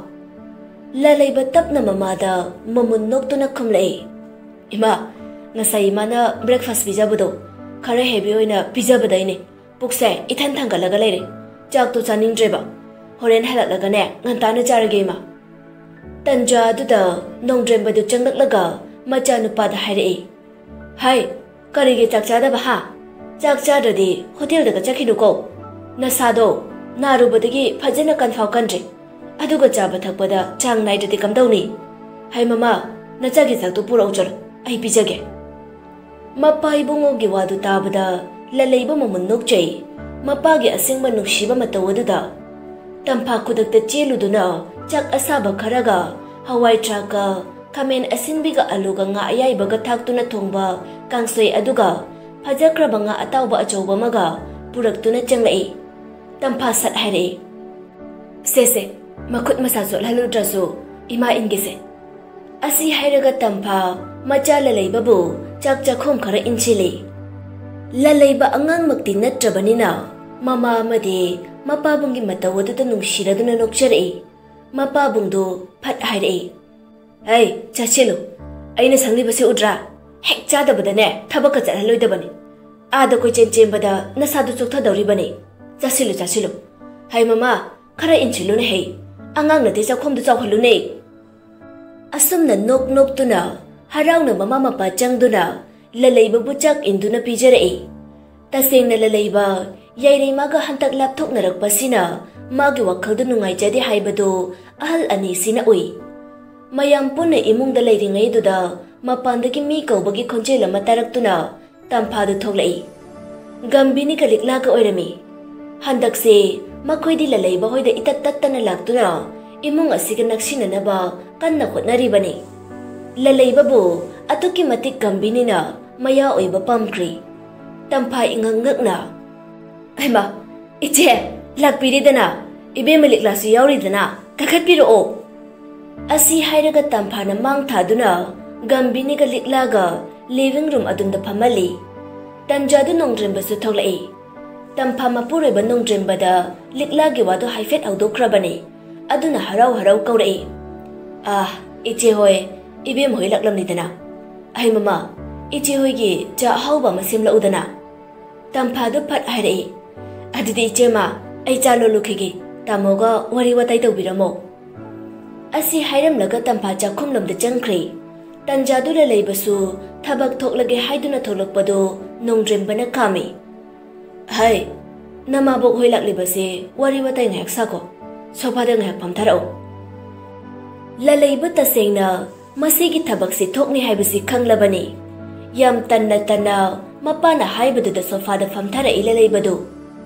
ꯂꯂꯩꯕ ꯇꯞꯅ ꯃꯃꯥꯗ ꯃꯃꯨꯟ ꯅꯣꯛꯇꯨꯅ ꯈꯨꯝꯂꯛꯏ, "ꯏꯃꯥ, ꯉꯁꯥꯏ ꯏꯃꯥꯅ ꯕ꯭ꯔꯦꯛꯐꯥꯁ ꯄꯤꯖꯕꯗꯣ ꯈꯔ ꯍꯦꯚꯤ ꯑꯣꯏꯅ ꯄꯤꯖꯕꯗꯩꯅꯦ꯫ ꯄꯨꯛꯁꯦ ꯏꯊꯟ ꯊꯟꯒꯠꯂꯒ ꯂꯩꯔꯦ꯫ ꯆꯥꯛꯇꯣ ꯆꯥꯅꯤꯡꯗ꯭ꯔꯦꯕ꯫ ꯍꯣꯔꯦꯟ ꯍꯜꯂꯛꯂꯒꯅꯦ ꯉꯟꯇꯥꯅ ꯆꯥꯔꯒꯦ ꯏꯃꯥ꯫" ꯇꯟꯖꯥ ꯑꯗꯨꯗ ꯅꯣꯡꯗ꯭ꯔꯦꯝꯕꯗꯨ ꯆꯪꯂꯛꯂꯒ ꯃꯆꯥꯅꯨꯄꯥꯗ ꯍꯥꯏꯔꯛꯏ, ꯍꯥꯏ, ꯀꯔꯤꯒꯤ ꯆꯥꯛ ꯆꯥꯗꯕ ꯍꯥ? ꯆꯥꯛ ꯆꯥꯗ꯭ꯔꯗꯤ ꯍꯣꯇꯦꯜꯗꯒ ꯆꯠꯈꯤꯅꯨꯀꯣ꯫ ꯅꯁꯥꯗꯣ ꯅꯥꯔꯨꯕꯗꯒꯤ ꯐꯖꯅ ꯀꯟꯐꯥꯎ ꯀꯟꯗ꯭ꯔꯦ꯫ ꯑꯗꯨꯒ ꯆꯥꯕ ꯊꯛꯄꯗ ꯆꯥꯡ ꯅꯥꯏꯗ꯭ꯔꯗꯤ ꯀꯝꯗꯧꯅꯤ? ꯍꯩ ꯃꯃꯥ, ꯅꯆꯥꯒꯤ ꯆꯥꯛꯇꯨ ꯄꯨꯔꯛꯎ ꯆꯠꯂꯣ, ꯑꯩ ꯄꯤꯖꯒꯦ꯫ ꯃꯄꯥ ꯏꯕꯨꯡꯉꯣꯒꯤ ꯋꯥꯗꯨ ꯇꯥꯕꯗ ꯂꯂꯩꯕ ꯃꯃꯨꯟ ꯅꯣꯛꯆꯩ꯫ ꯃꯄꯥꯒꯤ ꯑꯁꯦꯡꯕ ꯅꯨꯡꯁꯤꯕ ꯃꯇꯧ ꯑꯗꯨꯗ ꯇꯝꯐꯥ ꯈꯨꯗꯛꯇ ꯆꯦꯜꯂꯨꯗꯨꯅ ꯆꯥꯛ ꯑꯁꯥꯕ ꯈꯔꯒ ꯍꯋꯥꯏ ꯊ꯭ꯔꯥꯛꯀ ꯈꯥꯃꯦꯟ ꯑꯁꯤꯟꯕꯤꯒ ꯑꯂꯨꯒ ꯉꯥ ꯑꯌꯥꯏꯕꯒ ꯊꯥꯛꯇꯨꯅ ꯊꯣꯡꯕ ꯀꯥꯡꯁꯣꯏ ꯑꯗꯨꯒ ꯐꯖꯈ꯭ꯔꯕ ꯉꯥ ꯑꯇꯥꯎꯕ ꯑꯆꯧꯕ ꯑꯃꯒ ꯄꯨꯔꯛꯇꯨꯅ ꯆꯪꯂꯛꯏ꯫ ꯇꯝꯐꯥ ꯁꯠ ꯍꯥꯏꯔꯛꯏ, "ꯁꯦ ꯁꯦ, ꯃꯈꯨꯠ ꯃꯁꯥ ꯆꯣꯠꯍꯜꯂꯨꯗ꯭ꯔꯁꯨ ꯏꯃꯥ ꯏꯟꯒꯦꯁꯦ"꯫ ꯑꯁꯤ ꯍꯥꯏꯔꯒ ꯇꯝꯐꯥ ꯃꯆꯥ ꯂꯂꯩꯕꯕꯨ ꯆꯥꯛ ꯆꯥꯛꯈꯣꯝ ꯈꯔ ꯏꯟꯁꯤꯜꯂꯤ꯫ ꯂꯂꯩꯕ ꯑꯉꯥꯡꯃꯛꯇꯤ ꯅꯠꯇ꯭ꯔꯕꯅꯤꯅ ꯃꯃꯥ ꯑꯃꯗꯤ ꯃꯄꯥꯕꯨꯡꯒꯤ ꯃꯇꯧ ꯑꯗꯨꯗ ꯅꯨꯡꯁꯤꯔꯗꯨꯅ ꯅꯣꯛꯆꯔꯛꯏ꯫ ꯃꯄꯥꯕꯨꯡꯗꯨ ꯐꯠ ꯍꯥꯏꯔꯛꯏ, "ꯍꯩ, ꯆꯥꯁꯤꯜꯂꯨ꯫ ꯑꯩꯅ ꯁꯪꯂꯤꯕꯁꯤ ꯎꯗ꯭ꯔꯥ? ꯍꯦꯛ ꯆꯥꯗꯕꯗꯅꯦ ꯊꯕꯛꯀ ꯆꯠꯍꯜꯂꯣꯏꯗꯕꯅꯤ꯫ ꯑꯥꯗ ꯀꯣꯏꯆꯦꯟ ꯆꯦꯟꯕꯗ ꯅꯁꯥꯗꯨ ꯆꯣꯛꯊꯗꯧꯔꯤꯕꯅꯤ꯫ ꯆꯥꯁꯤꯜꯂꯨ, ꯆꯥꯁꯤꯜꯂꯨ꯫ ꯍꯩ ꯃꯃꯥ, ꯈꯔ ꯏꯟꯁꯤꯜꯂꯨꯅꯦ ꯍꯩ꯫ ꯑꯉꯥꯡ ꯅꯠꯇꯦ, ꯆꯥꯛꯈꯣꯝꯗꯨ ꯆꯥꯎꯍꯜꯂꯨꯅꯦ"꯫ ꯑꯁꯨꯝꯅ ꯅꯣꯛ ꯅꯣꯛꯇꯨꯅ ꯍꯔꯥꯎꯅ ꯃꯃꯥ ꯃꯄꯥ ꯆꯪꯗꯨꯅ ꯂꯂꯩꯕꯕꯨ ꯆꯥꯛ ꯏꯟꯗꯨꯅ ꯄꯤꯖꯔꯛꯏ꯫ ꯇꯁꯦꯡꯅ ꯂꯂꯩꯕ ꯌꯥꯏꯔꯩꯃꯥꯒ ꯍꯟꯇꯛ ꯂꯥꯞꯊꯣꯛꯅꯔꯛꯄꯁꯤꯅ ꯃꯥꯒꯤ ꯋꯥꯈꯜꯗꯨ ꯅꯨꯡꯉꯥꯏꯖꯗꯦ ꯍꯥꯏꯕꯗꯨ ꯑꯍꯜ ꯑꯅꯤꯁꯤꯅ ꯎꯏ꯫ ꯃꯌꯥꯝ ꯄꯨꯟꯅ ꯏꯃꯨꯡꯗ ꯂꯩꯔꯤꯉꯩꯗꯨꯗ ꯃꯄꯥꯟꯗꯒꯤ ꯃꯤ ꯀꯧꯕꯒꯤ ꯈꯣꯟꯖꯦꯜ ꯑꯃ ꯇꯥꯔꯛꯇꯨꯅ ꯇꯝꯐꯥꯗꯨ ꯊꯣꯛꯂꯛꯏ꯫ ꯒꯝꯚꯤꯅꯤꯒ ꯂꯤꯛꯂꯥꯒ ꯑꯣꯏꯔꯝꯃꯤ꯫ ꯍꯟꯗꯛꯁꯦ ꯃꯈꯣꯏꯗꯤ ꯂꯂꯩꯕ ꯍꯣꯏꯗ ꯏꯇꯠ ꯇꯠꯇꯅ ꯂꯥꯛꯇꯨꯅ ꯏꯃꯨꯡ ꯑꯁꯤꯒ ꯅꯛꯁꯤꯟꯅꯅꯕ ꯀꯟꯅ ꯍꯣꯠꯅꯔꯤꯕꯅꯤ꯫ ꯂꯂꯩꯕꯕꯨ ꯑꯗꯨꯛꯀꯤ ꯃꯇꯤꯛ ꯒꯝꯚꯤꯅꯤꯅ ꯃꯌꯥ ꯑꯣꯏꯕ ꯄꯥꯝꯈ꯭ꯔꯤ꯫ ꯇꯝꯐꯥ ꯏꯉꯛ ꯉꯛꯅ, "ꯍꯩꯃꯥ, ꯏꯆꯦ, ꯂꯥꯛꯄꯤꯔꯦꯗꯅ, ꯏꯕꯦꯝꯃ ꯂꯤꯛꯂꯥꯁꯨ ꯌꯥꯎꯔꯤꯗꯅ, ꯀꯥꯈꯠꯄꯤꯔꯛꯑꯣ"꯫ ꯑꯁꯤ ꯍꯥꯏꯔꯒ ꯇꯝꯐꯥꯅ ꯃꯥꯡ ꯊꯥꯗꯨꯅ ꯒꯝꯚꯤꯅꯤꯒ ꯂꯤꯛꯂꯥꯒ ꯂꯤꯚꯤꯡ ꯔꯨꯝ ꯑꯗꯨꯝꯗ ꯐꯝꯍꯜꯂꯤ꯫ ꯇꯟꯖꯥꯗꯨ ꯅꯣꯡꯗ꯭ꯔꯦꯝꯕꯁꯨ ꯊꯣꯛꯂꯛꯏ꯫ ꯇꯝꯐꯥ ꯃꯄꯨꯔꯣꯏꯕ ꯅꯣꯡꯗ꯭ꯔꯦꯝꯕꯗ ꯂꯤꯛꯂꯥꯒꯤ ꯋꯥꯗꯨ ꯍꯥꯏꯐꯦꯠ ꯍꯧꯗꯣꯛꯈ꯭ꯔꯕꯅꯤ꯫ ꯑꯗꯨꯅ ꯍꯔꯥꯎ ꯍꯔꯥꯎ ꯀꯧꯔꯛꯏ, "ꯑꯥ, ꯏꯆꯦ ꯍꯣꯏ, ꯏꯕꯦꯝ ꯍꯣꯏ ꯂꯥꯛꯂꯝꯂꯤꯗꯅ꯫ ꯑꯍꯩ ꯃꯃꯥ, ꯏꯆꯦ ꯍꯣꯏꯒꯤ ꯆꯥ ꯑꯍꯥꯎꯕ ꯑꯃ ꯁꯦꯝꯂꯛꯎꯗꯅ"꯫ ꯇꯝꯐꯥꯗꯨ ꯐꯠ ꯍꯥꯏꯔꯛꯏ, "ꯑꯗꯨꯗꯤ ꯏꯆꯦꯃ, ꯑꯩ ꯆꯥ ꯂꯣꯜꯂꯨꯈꯤꯒꯦ, ꯇꯥꯃꯣꯒ ꯋꯥꯔꯤ ꯋꯥꯇꯥꯏ ꯇꯧꯕꯤꯔꯝꯃꯣ"꯫ ꯑꯁꯤ ꯍꯥꯏꯔꯝꯂꯒ ꯇꯝꯐꯥ ꯆꯥꯛꯈꯨꯝꯂꯣꯝꯗ ꯆꯪꯈ꯭ꯔꯦ꯫ ꯇꯟꯖꯥꯗꯨ ꯂꯂꯩꯕꯁꯨ ꯊꯕꯛ ꯊꯣꯛꯂꯒꯦ ꯍꯥꯏꯗꯨꯅ ꯊꯣꯛꯂꯛꯄꯗꯨ ꯅꯣꯡꯗ꯭ꯔꯦꯝꯕꯅ ꯈꯥꯝꯃꯤ꯫ "ꯍꯩ, ꯅꯃꯥꯕꯣꯛ ꯍꯣꯏ ꯂꯥꯛꯂꯤꯕꯁꯦ ꯋꯥꯔꯤ ꯋꯥꯇꯥꯏ ꯉꯥꯏꯍꯥꯛ ꯁꯥꯈꯣ꯫ ꯁꯣꯐꯥꯗ ꯉꯥꯏꯍꯥꯛ ꯐꯝꯊꯔꯛꯎ꯫" ꯂꯂꯩꯕ ꯇꯁꯦꯡꯅ ꯃꯁꯤꯒꯤ ꯊꯕꯛꯁꯤ ꯊꯣꯛꯅꯤ ꯍꯥꯏꯕꯁꯤ ꯈꯪꯂꯕꯅꯤ꯫ ꯌꯥꯝ ꯇꯟꯅ ꯇꯟꯅ ꯃꯄꯥꯅ ꯍꯥꯏꯕꯗꯨꯗ ꯁꯣꯐꯥꯗ ꯐꯝꯊꯔꯛꯏ ꯂꯂꯩꯕꯗꯨ꯫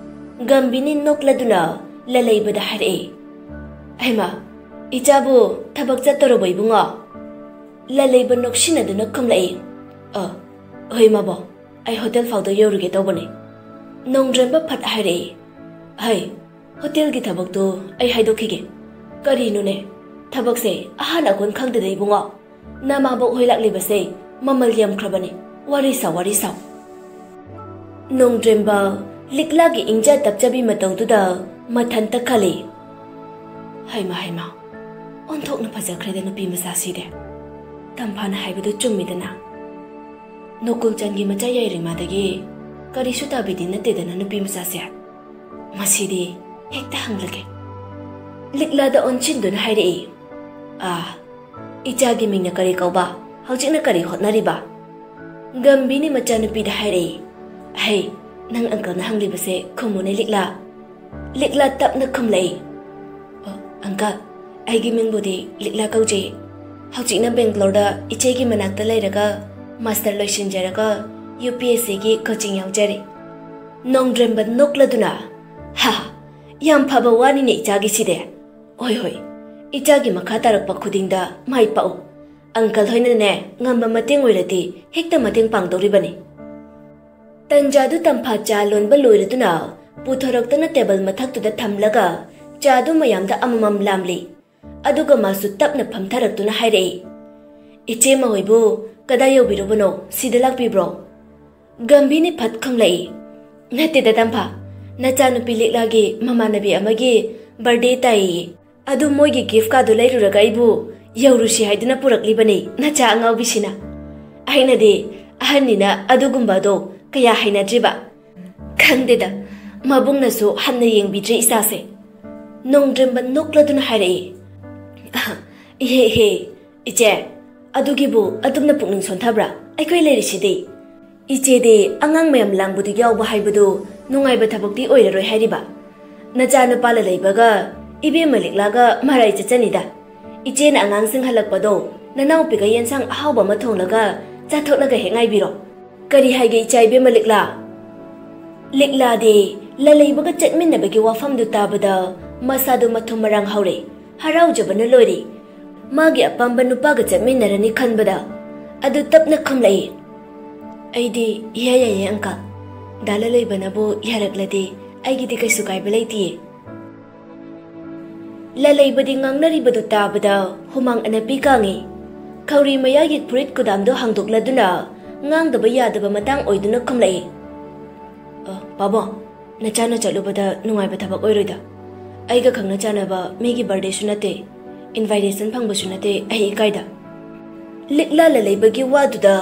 ꯒꯝꯚꯤꯅꯤ ꯅꯣꯛꯂꯗꯨꯅ ꯂꯂꯩꯕꯗ ꯍꯥꯏꯔꯛꯏ, "ꯍꯩꯃꯥ, ꯏꯆꯥꯕꯨ ꯊꯕꯛ ꯆꯠꯇꯧꯔꯕꯣ ꯏꯕꯨꯡꯉꯣ?" ꯂꯂꯩꯕ ꯅꯣꯛꯁꯤꯟꯅꯗꯨꯅ ꯈꯨꯝꯂꯛꯏ, "ꯑ, ꯍꯣꯏ ꯃꯥꯕꯣ, ꯑꯩ ꯍꯣꯇꯦꯜ ꯐꯥꯎꯗ ꯌꯧꯔꯨꯒꯦ ꯇꯧꯕꯅꯦ꯫" ꯅꯣꯡꯗ꯭ꯔꯦꯝꯕ ꯐꯠ ꯍꯥꯏꯔꯛꯏ, "ꯍꯩ, ꯍꯣꯇꯦꯜꯒꯤ ꯊꯕꯛꯇꯨ ꯑꯩ ꯍꯥꯏꯗꯣꯛꯈꯤꯒꯦ꯫ ꯀꯔꯤꯅꯣꯅꯦ, ꯊꯕꯛꯁꯦ ꯑꯍꯥꯟ ꯑꯀꯣꯟ ꯈꯪꯗꯦꯗ ꯏꯕꯨꯡꯉꯣ꯫ ꯅꯃꯥꯕꯣꯛ ꯍꯣꯏ ꯂꯥꯛꯂꯤꯕꯁꯦ ꯃꯃꯜ ꯌꯥꯝꯈ꯭ꯔꯕꯅꯦ꯫ ꯋꯥꯔꯤ ꯁꯥꯎ, ꯋꯥꯔꯤ ꯁꯥꯎ꯫" ꯅꯣꯡꯗ꯭ꯔꯦꯝꯕ ꯂꯤꯛꯂꯥꯒꯤ ꯏꯪꯖ ꯇꯞꯆꯕꯤ ꯃꯇꯧꯗꯨꯗ ꯃꯊꯟꯇ ꯈꯜꯂꯤ, "ꯍꯩꯃꯥ, ꯍꯩꯃꯥ, ꯑꯣꯟꯊꯣꯛꯅ ꯐꯖꯈ꯭ꯔꯦꯗ ꯅꯨꯄꯤ ꯃꯆꯥꯁꯤꯗꯤ꯫ ꯇꯝꯐꯥꯅ ꯍꯥꯏꯕꯗꯨ ꯆꯨꯝꯃꯤꯗꯅ꯫ ꯅꯣꯀꯨꯜꯆꯟꯒꯤ ꯃꯆꯥ ꯌꯥꯏꯔꯤꯃꯥꯗꯒꯤ ꯀꯔꯤꯁꯨ ꯇꯥꯕꯤꯗꯤ ꯅꯠꯇꯦꯗꯅ ꯅꯨꯄꯤ ꯃꯆꯥꯁꯦ꯫ ꯃꯁꯤꯗꯤ ꯍꯦꯛꯇ ꯍꯪꯂꯒꯦ꯫" ꯂꯤꯛꯂꯥꯗ ꯑꯣꯟꯁꯤꯟꯗꯨꯅ ꯍꯥꯏꯔꯛꯏ, "ꯑꯥ, ꯏꯆꯥꯒꯤ ꯃꯤꯡꯅ ꯀꯔꯤ ꯀꯧꯕ? ꯍꯧꯖꯤꯛꯅ ꯀꯔꯤ ꯍꯣꯠꯅꯔꯤꯕ?" ꯒꯝꯚꯤꯅꯤ ꯃꯆꯥꯅꯨꯄꯤꯗ ꯍꯥꯏꯔꯛꯏ, "ꯍꯩ, ꯅꯪ ꯑꯪꯀꯜꯅ ꯍꯪꯂꯤꯕꯁꯦ ꯈꯨꯝꯃꯨꯅꯦ ꯂꯤꯛꯂꯥ꯫" ꯂꯤꯛꯂꯥ ꯇꯞꯅ ꯈꯨꯝꯂꯛꯏ, "ꯑꯣ, ꯑꯪꯀꯜ, ꯑꯩꯒꯤ ꯃꯤꯡꯕꯨꯗꯤ ꯂꯤꯛꯂꯥ ꯀꯧꯖꯩ꯫ ꯍꯧꯖꯤꯛꯅ ꯕꯦꯡꯒ꯭ꯂꯣꯔꯗ ꯏꯆꯦꯒꯤ ꯃꯅꯥꯛꯇ ꯂꯩꯔꯒ ꯃꯥꯁꯇꯔ ꯂꯣꯏꯁꯤꯟꯖꯔꯒ ꯌꯨ ꯄꯤ ꯑꯦꯁ ꯁꯤꯒꯤ ꯀꯣꯆꯤꯡ ꯌꯥꯎꯖꯔꯤ꯫" ꯅꯣꯡꯗ꯭ꯔꯦꯝꯕ ꯅꯣꯛꯂꯗꯨꯅ, "ꯍꯥ, ꯌꯥꯝ ꯐꯕ ꯋꯥꯅꯤꯅꯦ ꯏꯆꯥꯒꯤꯁꯤꯗꯤ꯫ ꯍꯣꯏ, ꯍꯣꯏ, ꯏꯆꯥꯒꯤ ꯃꯈꯥ ꯇꯥꯔꯛꯄ ꯈꯨꯗꯤꯡꯗ ꯃꯥꯏ ꯄꯥꯛꯎ꯫ ꯑꯪꯀꯜ ꯍꯣꯏꯅꯅꯦ ꯉꯝꯕ ꯃꯇꯦꯡ ꯑꯣꯏꯔꯗꯤ ꯍꯦꯛꯇ ꯃꯇꯦꯡ ꯄꯥꯡꯗꯧꯔꯤꯕꯅꯤ꯫" ꯇꯟꯖꯥꯗꯨ ꯇꯝꯐꯥ ꯆꯥ ꯂꯣꯟꯕ ꯂꯣꯏꯔꯗꯨꯅ ꯄꯨꯊꯣꯔꯛꯇꯨꯅ ꯇꯦꯕꯜ ꯃꯊꯛꯇꯨꯗ ꯊꯝꯂꯒ ꯆꯥꯗꯨ ꯃꯌꯥꯝꯗ ꯑꯃꯃꯝ ꯂꯥꯝꯂꯤ꯫ ꯑꯗꯨꯒ ꯃꯥꯁꯨ ꯇꯞꯅ ꯐꯝꯊꯔꯛꯇꯨꯅ ꯍꯥꯏꯔꯛꯏ, "ꯏꯆꯦ ꯃꯈꯣꯏꯕꯨ ꯀꯗꯥꯏ ꯌꯧꯕꯤꯔꯨꯕꯅꯣ? ꯁꯤꯗ ꯂꯥꯛꯄꯤꯕ꯭ꯔꯣ?" ꯒꯝꯚꯤꯅꯤ ꯐꯠ ꯈꯨꯝꯂꯛꯏ, "ꯅꯠꯇꯦꯗ ꯇꯝꯐꯥ, ꯅꯆꯥꯅꯨꯄꯤ ꯂꯤꯛꯂꯥꯒꯤ ꯃꯃꯥꯟꯅꯕꯤ ꯑꯃꯒꯤ ꯕꯥꯔꯗꯦ ꯇꯥꯏꯌꯦ꯫ ꯑꯗꯨ ꯃꯣꯏꯒꯤ ꯒꯤꯐ ꯀꯥꯔꯗꯨ ꯂꯩꯔꯨꯔꯒ ꯑꯩꯕꯨ ꯌꯧꯔꯨꯁꯤ ꯍꯥꯏꯗꯨꯅ ꯄꯨꯔꯛꯂꯤꯕꯅꯤ ꯅꯆꯥ ꯑꯉꯥꯎꯕꯤꯁꯤꯅ꯫ ꯑꯩꯅꯗꯤ ꯑꯍꯟꯅꯤꯅ ꯑꯗꯨꯒꯨꯝꯕꯗꯣ ꯀꯌꯥ ꯍꯩꯅꯗ꯭ꯔꯤꯕ꯫ ꯈꯪꯗꯦꯗ, ꯃꯕꯨꯡꯅꯁꯨ ꯍꯟꯅ ꯌꯦꯡꯕꯤꯗ꯭ꯔꯦ ꯏꯆꯥꯁꯦ꯫" ꯅꯣꯡꯗ꯭ꯔꯦꯝꯕ ꯅꯣꯛꯂꯗꯨꯅ ꯍꯥꯏꯔꯛꯏ, "ꯑꯍ, ꯏꯍꯦ ꯏꯍꯦ, ꯏꯆꯦ, ꯑꯗꯨꯒꯤꯕꯨ ꯑꯗꯨꯝꯅ ꯄꯨꯛꯅꯤꯡ ꯁꯣꯟꯊꯕ꯭ꯔꯥ? ꯑꯩꯈꯣꯏ ꯂꯩꯔꯤꯁꯤꯗꯤ꯫ ꯏꯆꯦꯗꯤ ꯑꯉꯥꯡ ꯃꯌꯥꯝ ꯂꯥꯡꯕꯗꯨ ꯌꯥꯎꯕ ꯍꯥꯏꯕꯗꯨ ꯅꯨꯡꯉꯥꯏꯕ ꯊꯕꯛꯇꯤ ꯑꯣꯏꯔꯔꯣꯏ ꯍꯥꯏꯔꯤꯕ? ꯅꯆꯥꯅꯨꯄꯥ ꯂꯂꯩꯕꯒ ꯏꯕꯦꯝꯃ ꯂꯤꯛꯂꯥꯒ ꯃꯔꯥꯏ ꯆꯠꯆꯅꯤꯗ꯫ ꯏꯆꯦꯅ ꯑꯉꯥꯡꯁꯤꯡ ꯍꯜꯂꯛꯄꯗꯣ ꯅꯅꯥꯎꯄꯤꯒ ꯌꯦꯟꯁꯥꯡ ꯑꯍꯥꯎꯕ ꯑꯃ ꯊꯣꯡꯂꯒ ꯆꯥꯊꯣꯛꯂꯒ ꯍꯦꯛ ꯉꯥꯏꯕꯤꯔꯣ꯫ ꯀꯔꯤ ꯍꯥꯏꯒꯦ ꯏꯆꯥ ꯏꯕꯦꯝꯃ ꯂꯤꯛꯂꯥ? ꯂꯤꯛꯂꯥꯗꯤ ꯂꯂꯩꯕꯒ ꯆꯠꯃꯤꯟꯅꯕꯒꯤ ꯋꯥꯐꯝꯗꯨ ꯇꯥꯕꯗ ꯃꯁꯥꯗꯨ ꯃꯊꯨꯝ ꯃꯔꯥꯡ ꯍꯧꯔꯦ꯫ ꯍꯔꯥꯎꯖꯕꯅ ꯂꯣꯏꯔꯦ꯫ ꯃꯥꯒꯤ ꯑꯄꯥꯝꯕ ꯅꯨꯄꯥꯒ ꯆꯠꯃꯤꯟꯅꯔꯅꯤ ꯈꯟꯕꯗ꯫ ꯑꯗꯨ ꯇꯞꯅ ꯈꯨꯝꯂꯛꯏ꯫ "ꯑꯩꯗꯤ ꯏꯌꯥ ꯌꯥꯏꯌꯦ ꯑꯪꯀꯜ꯫ ꯗꯥ ꯂꯂꯩꯕꯅꯕꯨ ꯌꯥꯔꯛꯂꯗꯤ ꯑꯩꯒꯤꯗꯤ ꯀꯩꯁꯨ ꯀꯥꯏꯕ ꯂꯩꯇꯤꯌꯦ"꯫ ꯂꯂꯩꯕꯗꯤ ꯉꯥꯡꯅꯔꯤꯕꯗꯨ ꯇꯥꯕꯗ ꯍꯨꯃꯥꯡ ꯑꯅꯞꯄꯤ ꯀꯥꯡꯉꯤ꯫ ꯈꯧꯔꯤ ꯃꯌꯥꯒꯤ ꯐꯨꯔꯤꯠ ꯀꯨꯗꯥꯝꯗꯨ ꯍꯥꯡꯗꯣꯛꯂꯗꯨꯅ ꯉꯥꯡꯗꯕ ꯌꯥꯗꯕ ꯃꯇꯥꯡ ꯑꯣꯏꯗꯨꯅ ꯈꯨꯝꯂꯛꯏ꯫ "ꯑ, ꯄꯥꯕꯨꯡ, ꯅꯆꯥꯅ ꯆꯠꯂꯨꯕꯗ ꯅꯨꯡꯉꯥꯏꯕ ꯊꯕꯛ ꯑꯣꯏꯔꯣꯏꯗ꯫ ꯑꯩꯒ ꯈꯪꯅ ꯆꯥꯟꯅꯕ ꯃꯤꯒꯤ ꯕꯥꯔꯗꯦꯁꯨ ꯅꯠꯇꯦ, ꯏꯟꯚꯥꯏꯇꯦꯁꯟ ꯐꯪꯕꯁꯨ ꯅꯠꯇꯦ, ꯑꯩ ꯏꯀꯥꯏꯗ"꯫ ꯂꯤꯛꯂꯥ ꯂꯂꯩꯕꯒꯤ ꯋꯥꯗꯨꯗ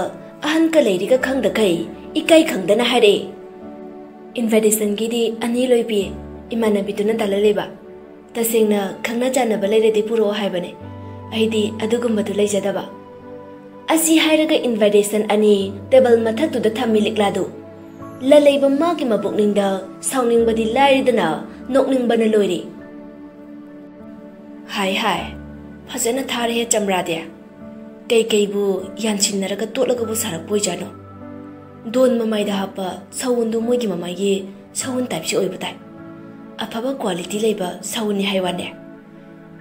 ꯑꯍꯟ ꯀ ꯂꯩꯔꯤꯒ ꯈꯪꯗꯈꯩ ꯏꯀꯥꯏ ꯈꯪꯗꯅ ꯍꯥꯏꯔꯛꯏ꯫ "ꯏꯟꯚꯥꯏꯇꯦꯁꯟꯒꯤꯗꯤ ꯑꯅꯤ ꯂꯣꯏ ꯄꯤꯌꯦ, ꯏꯃꯥꯟꯅꯕꯤꯗꯨꯅ ꯗꯥ ꯂꯂꯩꯕ꯫ ꯇꯁꯦꯡꯅ ꯈꯪꯅ ꯆꯥꯟꯅꯕ ꯂꯩꯔꯗꯤ ꯄꯨꯔꯛꯑꯣ ꯍꯥꯏꯕꯅꯦ꯫ ꯑꯩꯗꯤ ꯑꯗꯨꯒꯨꯝꯕꯗꯨ ꯂꯩꯖꯗꯕ"꯫ ꯑꯁꯤ ꯍꯥꯏꯔꯒ ꯏꯟꯚꯥꯏꯇꯦꯁꯟ ꯑꯅꯤ ꯇꯦꯕꯜ ꯃꯊꯛꯇꯨꯗ ꯊꯝꯃꯤ ꯂꯤꯛꯂꯥꯗꯨ꯫ ꯂꯂꯩꯕ ꯃꯥꯒꯤ ꯃꯕꯨꯛꯅꯤꯡꯗ ꯁꯥꯎꯅꯤꯡꯕꯗꯤ ꯂꯥꯏꯔꯗꯅ ꯅꯣꯛꯅꯤꯡꯕꯅ ꯂꯣꯏꯔꯦ꯫ "ꯍꯥꯏ ꯍꯥꯏ, ꯐꯖꯅ ꯊꯥꯔꯦꯍꯦ ꯆꯝꯔꯥꯗꯤ꯫ ꯀꯩꯀꯩꯕꯨ ꯌꯥꯟꯁꯤꯟꯅꯔꯒ ꯇꯣꯠꯂꯒꯕꯨ ꯁꯥꯔꯛꯄ ꯑꯣꯏꯖꯥꯠꯅꯣ? ꯗꯣꯟ ꯃꯃꯥꯏꯗ ꯍꯥꯞꯄ ꯁꯎꯟꯗꯨ ꯃꯣꯏꯒꯤ ꯃꯃꯥꯏꯒꯤ ꯁꯎꯟ ꯇꯥꯏꯞꯁꯤ ꯑꯣꯏꯕ ꯇꯥꯏ꯫ ꯑꯐꯕ ꯀ꯭ꯋꯥꯂꯤꯇꯤ ꯂꯩꯕ ꯁꯎꯟꯅꯤ ꯍꯥꯏ ꯋꯥꯅꯦ꯫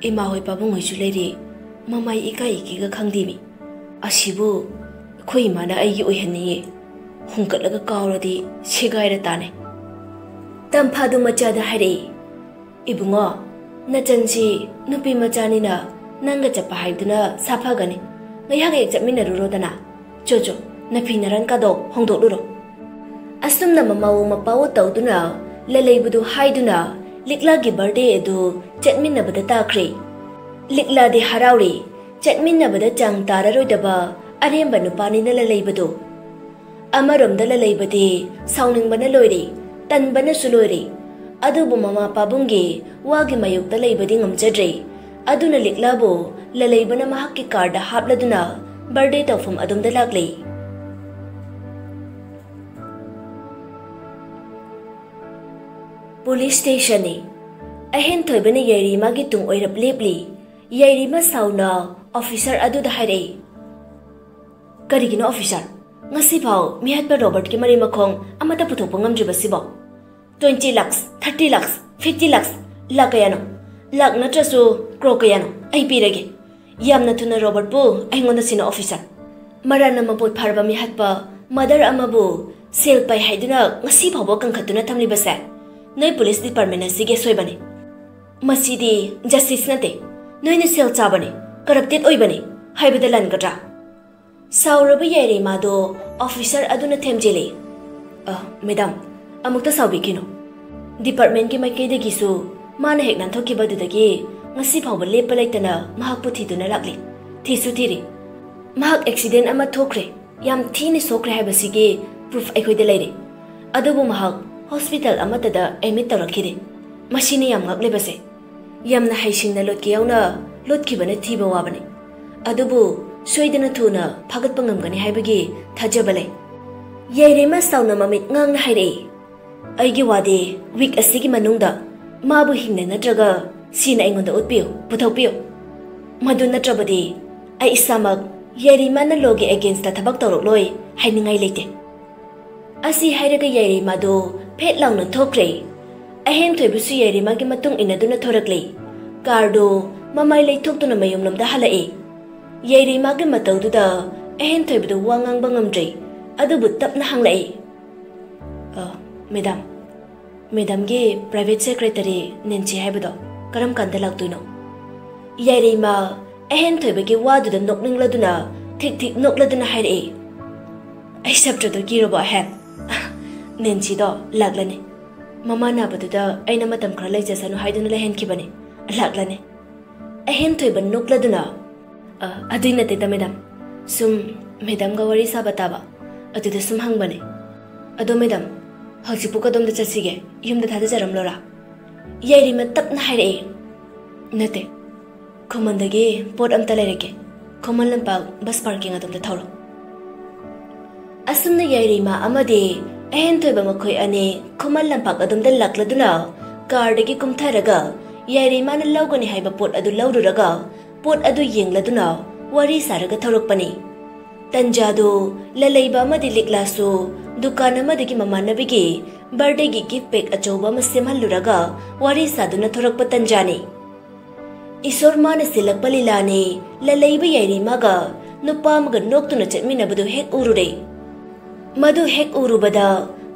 ꯏꯃꯥꯍꯣꯏ ꯄꯥꯕꯨꯡꯍꯣꯏꯁꯨ ꯂꯩꯔꯤ, ꯃꯃꯥꯏ ꯏꯀꯥꯏ ꯏꯀꯤꯒ ꯈꯪꯗꯦꯃꯤ꯫ ꯑꯁꯤꯕꯨ ꯑꯩꯈꯣꯏ ꯏꯃꯥꯅ ꯑꯩꯒꯤ ꯑꯣꯏꯍꯟꯅꯤꯡꯉꯤ꯫ ꯍꯨꯡꯀꯠꯂꯒ ꯀꯥꯎꯔꯗꯤ ꯁꯦꯒꯥꯏꯔ ꯇꯥꯅꯦ"꯫ ꯇꯝꯐꯥꯗꯨ ꯃꯆꯥꯗ ꯍꯥꯏꯔꯛꯏ꯫ "ꯏꯕꯨꯡꯉꯣ, ꯅꯆꯟꯁꯤ ꯅꯨꯄꯤ ꯃꯆꯥꯅꯤꯅ ꯅꯪꯒ ꯆꯠꯄ ꯍꯥꯏꯕꯗꯨꯅ ꯁꯥꯐꯒꯅꯤ꯫ ꯉꯥꯏꯍꯥꯛ ꯍꯦꯛ ꯆꯠꯃꯤꯟꯅꯔꯨꯔꯣꯗꯅ꯫ ꯆꯣ ꯆꯣ, ꯅꯐꯤ ꯅꯔꯟ ꯀꯥꯗꯣ ꯍꯣꯡꯗꯣꯛꯂꯨꯔꯣ"꯫ ꯑꯁꯨꯝꯅ ꯃꯃꯥꯋꯣ ꯃꯄꯥꯋꯣ ꯇꯧꯗꯨꯅ ꯂꯂꯩꯕꯗꯨ ꯍꯥꯏꯗꯨꯅ ꯂꯤꯛꯂꯥꯒꯤ ꯕꯥꯔꯗꯦ ꯑꯗꯨ ꯆꯠꯃꯤꯟꯅꯕꯗ ꯇꯥꯈ꯭ꯔꯦ꯫ ꯂꯤꯛꯂꯥꯗꯤ ꯍꯔꯥꯎꯔꯦ꯫ ꯆꯠꯃꯤꯟꯅꯕꯗ ꯆꯥꯡ ꯇꯥꯔꯔꯣꯏꯗꯕ ꯑꯔꯦꯝꯕ ꯅꯨꯄꯥꯅꯤꯅ ꯂꯂꯩꯕꯗꯨ꯫ ꯑꯃꯔꯣꯝꯗ ꯂꯂꯩꯕꯗꯤ ꯁꯥꯎꯅꯤꯡꯕꯅ ꯂꯣꯏꯔꯦ, ꯇꯟꯕꯅꯁꯨ ꯂꯣꯏꯔꯦ꯫ ꯑꯗꯨꯕꯨ ꯃꯃꯥ ꯄꯥꯕꯨꯡꯒꯤ ꯋꯥꯒꯤ ꯃꯥꯌꯣꯛꯇ ꯂꯩꯕꯗꯤ ꯉꯝꯖꯗ꯭ꯔꯦ꯫ ꯑꯗꯨꯅ ꯂꯤꯛꯂꯥꯕꯨ ꯂꯂꯩꯕꯅ ꯃꯍꯥꯛꯀꯤ ꯀꯥꯔꯗ ꯍꯥꯞꯂꯗꯨꯅ ꯕꯥꯔꯗꯦ ꯇꯧꯐꯝ ꯑꯗꯣꯝꯗ ꯂꯥꯛꯂꯦ꯫ Police stationꯅꯤ꯫ ꯑꯍꯦꯟ ꯊꯣꯏꯕꯅ ꯌꯥꯏꯔꯤꯃꯥꯒꯤ ꯇꯨꯡ ꯑꯣꯏꯔꯞ ꯂꯦꯞꯂꯤ꯫ ꯌꯥꯏꯔꯤꯃꯥ ꯁꯥꯎꯅ officer ꯑꯗꯨꯗ ꯍꯥꯏꯔꯛꯏ, "ꯀꯔꯤꯒꯤꯅꯣ officer? ꯉꯁꯤꯐꯥꯎ ꯃꯤꯍꯠꯄ ꯔꯣꯕꯔꯠꯀꯤ ꯃꯔꯤ ꯃꯈꯣꯡ ꯑꯃꯠꯇ ꯄꯨꯊꯣꯛꯄ ꯉꯝꯗ꯭ꯔꯤꯕꯁꯤꯕꯣ? Twenty lakhs, thirty lakhs, fifty lakhs, ꯂꯥꯛ ꯀꯌꯥꯅꯣ? ꯂꯥꯛ ꯅꯠꯇ꯭ꯔꯁꯨ ꯀ꯭ꯔꯣ ꯀꯌꯥꯅꯣ? ꯑꯩ ꯄꯤꯔꯒꯦ꯫ ꯌꯥꯝꯅ ꯊꯨꯅ ꯔꯣꯕꯔꯠꯄꯨ ꯑꯩꯉꯣꯟꯗ ꯁꯤꯟꯅꯣ officer꯫ ꯃꯔꯥꯟꯅ ꯃꯄꯣꯠ ꯐꯥꯔꯕ ꯃꯤꯍꯠꯄ mother ꯑꯃꯕꯨ ꯁꯦꯜ ꯄꯥꯏ ꯍꯥꯏꯗꯨꯅ ꯉꯁꯤ ꯐꯥꯎꯕ ꯀꯟꯈꯠꯇꯨꯅ ꯊꯝꯂꯤꯕꯁꯦ ꯅꯣꯏ police department ꯑꯁꯤꯒꯤ ꯑꯁꯣꯏꯕꯅꯤ꯫ ꯃꯁꯤꯗꯤ justice ꯅꯠꯇꯦ꯫ ꯅꯣꯏꯅ ꯁꯦꯜ ꯆꯥꯕꯅꯤ, corrupted ꯑꯣꯏꯕꯅꯤ ꯍꯥꯏꯕꯗ ꯂꯥꯟꯒꯗ꯭ꯔꯥ?" ꯁꯥꯎꯔꯕ ꯌꯥꯏꯔꯩꯃꯥꯗꯣ officer ꯑꯗꯨꯅ ꯊꯦꯝꯖꯤꯜꯂꯤ꯫ "ꯑ, madam, ꯑꯃꯨꯛꯇ ꯁꯥꯎꯕꯤꯈꯤꯅꯨ꯫ Departmentꯀꯤ ꯃꯥꯏꯀꯩꯗꯒꯤꯁꯨ ꯃꯥꯅ ꯍꯦꯛ ꯅꯥꯟꯊꯣꯛꯈꯤꯕ ꯑꯗꯨꯗꯒꯤ ꯉꯁꯤ ꯐꯥꯎꯕ ꯂꯦꯞꯄ ꯂꯩꯇꯅ ꯃꯍꯥꯛꯄꯨ ꯊꯤꯗꯨꯅ ꯂꯥꯛꯂꯤ꯫ ꯊꯤꯁꯨ ꯊꯤꯔꯤ꯫ ꯃꯍꯥꯛ accident ꯑꯃ ꯊꯣꯛꯈ꯭ꯔꯦ, ꯌꯥꯝ ꯊꯤꯅ ꯁꯣꯛꯈ꯭ꯔꯦ ꯍꯥꯏꯕꯁꯤꯒꯤ proof ꯑꯩꯈꯣꯏꯗ ꯂꯩꯔꯦ꯫ ꯑꯗꯨꯕꯨ ꯃꯍꯥꯛ hospital ꯑꯃꯠꯇꯗ admit ꯇꯧꯔꯛꯈꯤꯗꯦ꯫ ꯃꯁꯤꯅꯤ ꯌꯥꯝ ꯉꯛꯂꯤꯕꯁꯦ꯫ ꯌꯥꯝꯅ ꯍꯩꯁꯤꯡꯅ ꯂꯣꯠꯀꯦ ꯌꯥꯎꯅ ꯂꯣꯠꯈꯤꯕꯅ ꯊꯤꯕ ꯋꯥꯕꯅꯤ꯫ ꯑꯗꯨꯕꯨ ꯁꯣꯏꯗꯅ ꯊꯨꯅ ꯐꯥꯒꯠꯄ ꯉꯝꯒꯅꯤ ꯍꯥꯏꯕꯒꯤ ꯊꯥꯖꯕ ꯂꯩ꯫" ꯌꯥꯏꯔꯩꯃ ꯁꯥꯎꯅ ꯃꯃꯤꯠ ꯉꯥꯡꯅ ꯍꯥꯏꯔꯛꯏ, "ꯑꯩꯒꯤ ꯋꯥꯗꯤ week ꯑꯁꯤꯒꯤ ꯃꯅꯨꯡꯗ ꯃꯥꯕꯨ ꯍꯤꯡꯅ ꯅꯠꯇ꯭ꯔꯒ ꯁꯤꯅ ꯑꯩꯉꯣꯟꯗ ꯎꯠꯄꯤꯌꯨ, ꯄꯨꯊꯣꯛꯄꯤꯌꯨ꯫ ꯃꯗꯨ ꯅꯠꯇ꯭ꯔꯕꯗꯤ ꯑꯩ ꯏꯁꯥꯃꯛ ꯌꯥꯏꯔꯩꯃꯅ lawꯒꯤ againstꯇ ꯊꯕꯛ ꯇꯧꯔꯛꯂꯣꯏ ꯍꯥꯏꯅꯤꯡꯉꯥꯏ ꯂꯩꯇꯦ꯫" ꯑꯁꯤ ꯍꯥꯏꯔꯒ ꯌꯥꯏꯔꯩꯃꯥꯗꯨ ꯐꯦꯠ ꯂꯥꯎꯅ ꯊꯣꯛꯈ꯭ꯔꯦ꯫ ꯑꯍꯦꯟ ꯊꯣꯏꯕꯁꯨ ꯌꯥꯏꯔꯩꯃꯥꯒꯤ ꯃꯇꯨꯡ ꯏꯟꯅꯗꯨꯅ ꯊꯣꯔꯛꯂꯦ꯫ Carꯗꯨ ꯃꯃꯥꯏ ꯂꯩꯊꯣꯛꯇꯨꯅ ꯃꯌꯨꯝꯂꯣꯝꯗ ꯍꯜꯂꯛꯑꯦ꯫ ꯌꯥꯏꯔꯩꯃꯥꯒꯤ ꯃꯇꯧꯗꯨꯗ ꯑꯍꯦꯟ ꯊꯣꯏꯕꯗꯨ ꯋꯥ ꯉꯥꯡꯕ ꯉꯝꯗ꯭ꯔꯦ꯫ ꯑꯗꯨꯕꯨ ꯇꯞꯅ ꯍꯪꯂꯛꯑꯦ, "ꯑ, madam, madamꯒꯤ private secretary ꯅꯦꯟꯁꯤ ꯍꯥꯏꯕꯗꯣ ꯀꯔꯝ ꯀꯥꯟꯗ ꯂꯥꯛꯇꯣꯏꯅꯣ?" ꯌꯥꯏꯔꯩꯃ ꯑꯍꯦꯟ ꯊꯣꯏꯕꯒꯤ ꯋꯥꯗꯨꯗ ꯅꯣꯛꯅꯤꯡꯂꯗꯨꯅ ꯊꯤꯛ ꯊꯤꯛ ꯅꯣꯛꯂꯗꯨꯅ ꯍꯥꯏꯔꯛꯏ, "ꯑꯩ ꯁꯥꯇ꯭ꯔꯗꯣ ꯀꯤꯔꯕꯣ ꯑꯍꯦꯟ? ꯅꯦꯟꯁꯤꯗꯣ ꯂꯥꯛꯂꯅꯤ꯫ ꯃꯃꯥ ꯅꯥꯕꯗꯨꯗ ꯑꯩꯅ ꯃꯇꯝ ꯈꯔ ꯂꯩꯖꯁꯅꯨ ꯍꯥꯏꯗꯨꯅ ꯂꯩꯍꯟꯈꯤꯕꯅꯤ꯫ ꯂꯥꯛꯂꯅꯤ꯫" ꯑꯍꯦꯟ ꯊꯣꯏꯕ ꯅꯣꯛꯂꯗꯨꯅ, "ꯑ, ꯑꯗꯨꯏ ꯅꯠꯇꯦꯗ madam, ꯁꯨꯝ madamꯒ ꯋꯥꯔꯤ ꯁꯥꯕ ꯇꯥꯕ, ꯑꯗꯨꯗ ꯁꯨꯝ ꯍꯪꯕꯅꯦ꯫ ꯑꯗꯣ madam, ꯍꯧꯖꯤꯛꯄꯨ ꯀꯗꯣꯝꯗ ꯆꯠꯁꯤꯒꯦ? ꯌꯨꯝꯗ ꯊꯥꯗꯖꯔꯝꯂꯣꯔꯥ?" ꯌꯥꯏꯔꯩꯃ ꯇꯞꯅ ꯍꯥꯏꯔꯛꯑꯦ, "ꯅꯠꯇꯦ, ꯈꯨꯃꯟꯗꯒꯤ ꯄꯣꯠ ꯑꯝꯇ ꯂꯩꯔꯛꯀꯦ꯫ ꯈꯨꯃꯟ ꯂꯝꯄꯥꯛ bus parking ꯑꯗꯣꯝꯗ ꯊꯧꯔꯣ꯫" ꯑꯁꯨꯝꯅ ꯌꯥꯏꯔꯩꯃ ꯑꯃꯗꯤ ꯑꯍꯦꯟꯊꯣꯏꯕ ꯃꯈꯣꯏ ꯑꯅꯤ ꯈꯨꯃꯟ ꯂꯝꯄꯥꯛ ꯑꯗꯣꯝꯗ ꯂꯥꯛꯂꯗꯨꯅ ꯀꯥꯔꯗꯒꯤ ꯀꯨꯝꯊꯔꯒ ꯌꯥꯏꯔꯤꯃꯥꯅ ꯂꯧꯒꯅꯤ ꯍꯥꯏꯕ ꯄꯣꯠ ꯑꯗꯨ ꯂꯧꯔꯨꯔꯒ ꯄꯣꯠ ꯑꯗꯨ ꯌꯦꯡꯂꯗꯨꯅ ꯋꯥꯔꯤ ꯁꯥꯔꯒ ꯊꯧꯔꯛꯄꯅꯤ꯫ ꯇꯟꯖꯥꯗꯨ ꯂꯂꯩꯕ ꯑꯃꯗꯤ ꯂꯤꯛꯂꯥꯁꯨ ꯗꯨꯀꯥꯟ ꯑꯃꯗꯒꯤ ꯃꯃꯥꯟꯅꯕꯤꯒꯤ ꯕꯥꯔꯗꯦꯒꯤ ꯒꯤꯐ ꯄꯦꯛ ꯑꯆꯧꯕ ꯑꯃ ꯁꯦꯝꯍꯜꯂꯨꯔꯒ ꯋꯥꯔꯤ ꯁꯥꯗꯨꯅ ꯊꯣꯔꯛꯄ ꯇꯟꯖꯥꯅꯤ꯫ ꯏꯁꯣꯔ ꯃꯥꯅ ꯁꯤꯜꯂꯛꯄ ꯂꯤꯂꯥꯅꯤ꯫ ꯂꯂꯩꯕ ꯌꯥꯏꯔꯤꯃꯥꯒ ꯅꯨꯄꯥ ꯑꯃꯒ ꯅꯣꯛꯇꯨꯅ ꯆꯠꯃꯤꯟꯅꯕꯗꯨ ꯍꯦꯛ ꯎꯔꯨꯔꯦ꯫ ꯃꯗꯨ ꯍꯦꯛ ꯎꯔꯨꯕꯗ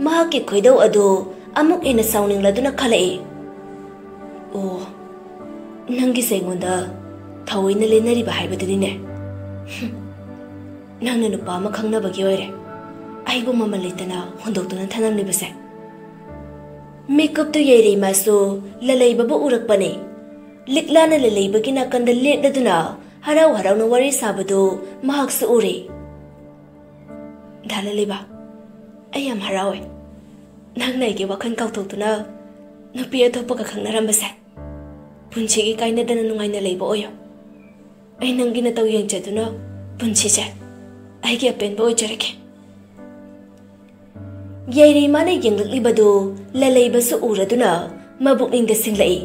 ꯃꯍꯥꯛꯀꯤ ꯈꯣꯏꯗꯧ ꯑꯗꯨ ꯑꯃꯨꯛ ꯍꯦꯟꯅ ꯁꯥꯎꯅꯤꯡꯂꯗꯨꯅ ꯈꯜꯂꯛꯏ꯫ "ꯑꯣ, ꯅꯪꯒꯤꯁꯦ ꯑꯩꯉꯣꯟꯗ ꯊꯑꯣꯏꯅ ꯂꯦꯟꯅꯔꯤꯕ ꯍꯥꯏꯕꯗꯨꯅꯤꯅꯦ꯫ ꯍꯨꯝ, ꯅꯪꯅ ꯅꯨꯄꯥ ꯑꯃ ꯈꯪꯅꯕꯒꯤ ꯑꯣꯏꯔꯦ ꯑꯩꯕꯨ ꯃꯃꯜ ꯂꯩꯇꯅ ꯍꯨꯟꯗꯣꯛꯇꯨꯅ ꯊꯅꯝꯂꯤꯕꯁꯦ?" ꯃꯤꯀꯨꯞꯇꯨ ꯌꯩꯔꯩꯃꯁꯨ ꯂꯂꯩꯕꯕꯨ ꯎꯔꯛꯄꯅꯤ꯫ ꯂꯤꯛꯂꯥꯅ ꯂꯂꯩꯕꯒꯤ ꯅꯥꯀꯟꯗ ꯂꯦꯠꯂꯗꯨꯅ ꯍꯔꯥꯎ ꯍꯔꯥꯎꯅ ꯋꯥꯔꯤ ꯁꯥꯕꯗꯨ ꯃꯍꯥꯛꯁꯨ ꯎꯔꯦ꯫ "ꯗꯥ ꯂꯂꯩꯕ, ꯑꯩ ꯌꯥꯝ ꯍꯔꯥꯎꯋꯦ, ꯅꯪꯅ ꯑꯩꯒꯤ ꯋꯥꯈꯜ ꯀꯥꯎꯊꯣꯛꯇꯨꯅ ꯅꯨꯄꯤ ꯑꯇꯣꯞꯄꯒ ꯈꯪꯅꯔꯝꯕꯁꯦ꯫ ꯄꯨꯟꯁꯤꯒꯤ ꯀꯥꯏꯅꯗꯅ ꯅꯨꯡꯉꯥꯏꯅ ꯂꯩꯕ ꯑꯣꯏꯌꯣ꯫ ꯑꯩ ꯅꯪꯒꯤ ꯅꯇꯧ ꯌꯦꯡꯖꯗꯨꯅ ꯄꯨꯟꯁꯤꯁꯦ ꯑꯩꯒꯤ ꯑꯄꯦꯟꯕ ꯑꯣꯏꯖꯔꯒꯦ꯫" ꯌꯩꯔꯩꯃꯥꯅ ꯌꯦꯡꯂꯛꯂꯤꯕꯗꯨ ꯂꯂꯩꯕꯁꯨ ꯎꯔꯗꯨꯅ ꯃꯕꯨꯛꯅꯤꯡꯗ ꯁꯤꯡꯂꯛꯏ꯫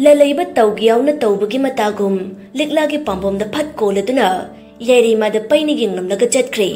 ꯂꯂꯩꯕ ꯇꯧꯒꯦ ꯌꯥꯎꯅ ꯇꯧꯕꯒꯤ ꯃꯇꯥꯒꯨꯝ ꯂꯤꯛꯂꯥꯒꯤ ꯄꯥꯝꯕꯣꯝꯗ ꯐꯠ ꯀꯣꯜꯂꯗꯨꯅ ꯌꯩꯔꯩꯃꯥꯗ ꯄꯩꯅ ꯌꯦꯡꯂꯝꯂꯒ ꯆꯠꯈ꯭ꯔꯦ꯫